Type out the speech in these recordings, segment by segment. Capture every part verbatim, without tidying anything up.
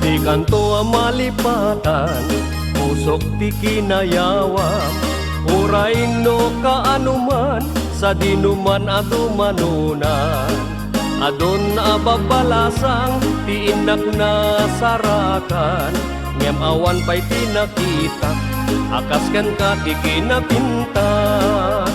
Dikanto a malipatan, pusok ti kinayawam. Uray no kaano man, sadino man a dumanunan. Adun a babalasang ti innak nasarakan, ngem awan pay ti nakitak a kas kenka ti kinapintas.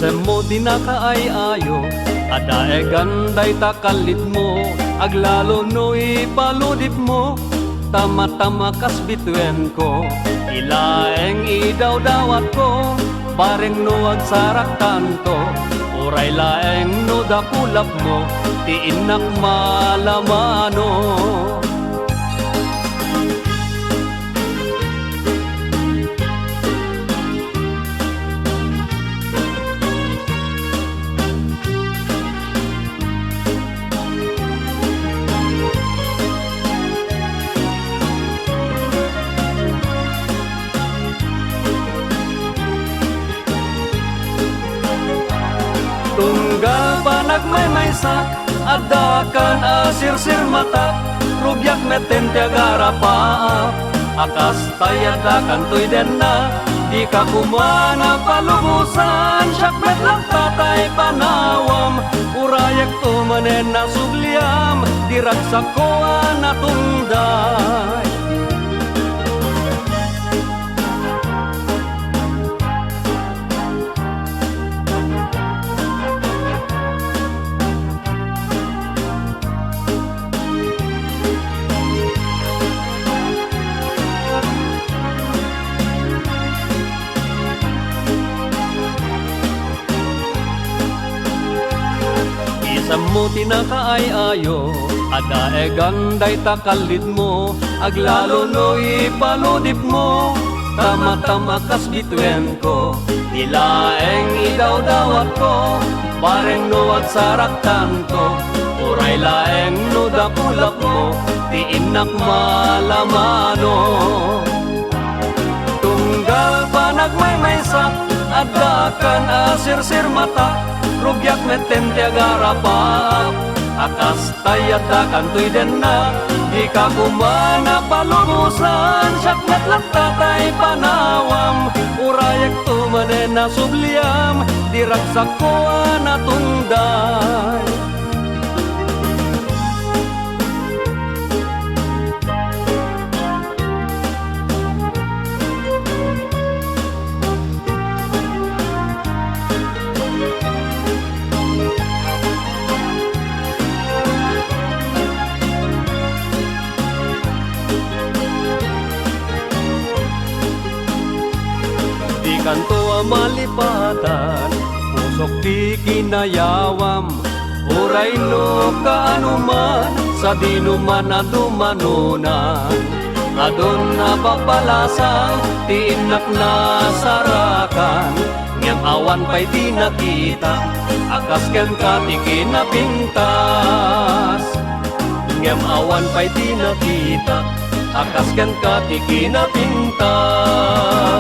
Isemmo ti nakaay-ayo a daegan dayta kallitmo, aglalo no ipaludipmo, tamatama kas bituenko, ti laeng idawdawatko, bareng no agsaraktanto, uray laeng no dakulapmo, ti innak malamano. Tunggal panagmaymaysak, addakan a sirsirmatak, rugiak metten ti agarapaap, a kas tay addakantoy dennak, dika koma napalubosan, siak met latta tay panawam, urayekto manen a subliam, di ragsakko a natungday. Isemmo ti nakaay-ayo a daegan dayta kallitmo, aglalo no ipaludipmo, tamatama kas bituenko, ti laeng idawdawatko, bareng no agsaraktanto, uray laeng no dakulapmo, ti innak malamano. Tunggal panagmaymaysak, addakan a sirsirmatak, rugiak metten ti agarapaap, a kas tay addakantoy dennak, dika koma napalubosan, siak met latta tay panawam, urayekto manen a subliam, di ragsakko a natungday. Dikanto a malipatan, pusok ti kinayawam. Uray no kaano man, sadino man a dumanunan, adun a papalasang ti innak nasarakan, ngem awan pay ti nakita a kas kenka ti kinapintas. Ngem awan pay ti nakita a kas kenka ti kinapintas.